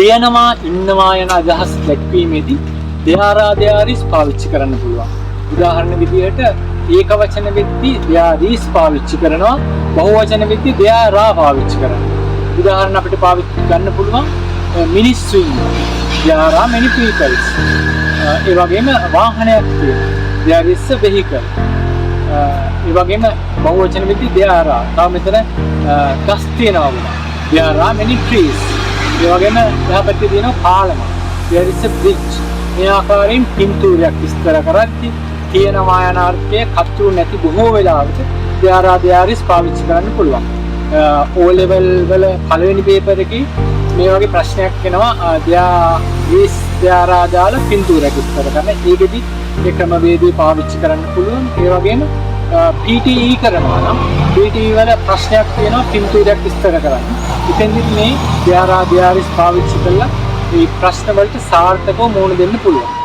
තියෙනවා, ඉන්නවා යන අදහස් දැක්වීමේදී there are, there is පාවිච්චි කරන්න පුළුවන්. උදාහරණ විදිහට ඒකවචන වෙද්දී there is පාවිච්චි කරනවා, බහුවචන වෙද්දී there are පාවිච්චි කරනවා. උදාහරණ අපිට පාවිච්චි ගන්න පුළුවන් මිනිස්සු ඉන්නවා. There are many people. ඒ වගේම වාහනයක් තියෙනවා. There is a vehicle. ඒ වගේම බහුවචන වෙද්දී there are. තව මෙතන ගස් තියෙනවා වුණා. There are many trees. ඒ වගේම එහා පැත්තේ තියෙනවා පාලමක්. There is a bridge. මේ ආකාරයෙන් පින්තූරයක් විස්තර කරද්දී තියෙනවා යන අර්ථය කර්තෘ නැති බොහෝ වෙලාවට there are, there is පාවිච්චි කරන්න පුළුවන්. O level වල පළවෙනි පේපර් එකේ මේ වගේ ප්‍රශ්නයක් එනවා, there is, there are දාලා පින්තූරයක් විස්තර කරන්න. ඒකෙදි ඒ ක්‍රමවේදය පාවිච්චි කරන්න පුළුවන්. ඒ වගේම PTE කරනවා නම් PTE වල ප්‍රශ්නයක් තියෙනවා පින්තූරයක් විස්තර කරන්න. ඉතින්දිත් මේ there are, there is පාවිච්චි කරලා මේ ප්‍රශ්න වලට සාර්ථකව මුහුණ දෙන්න පුළුවන්.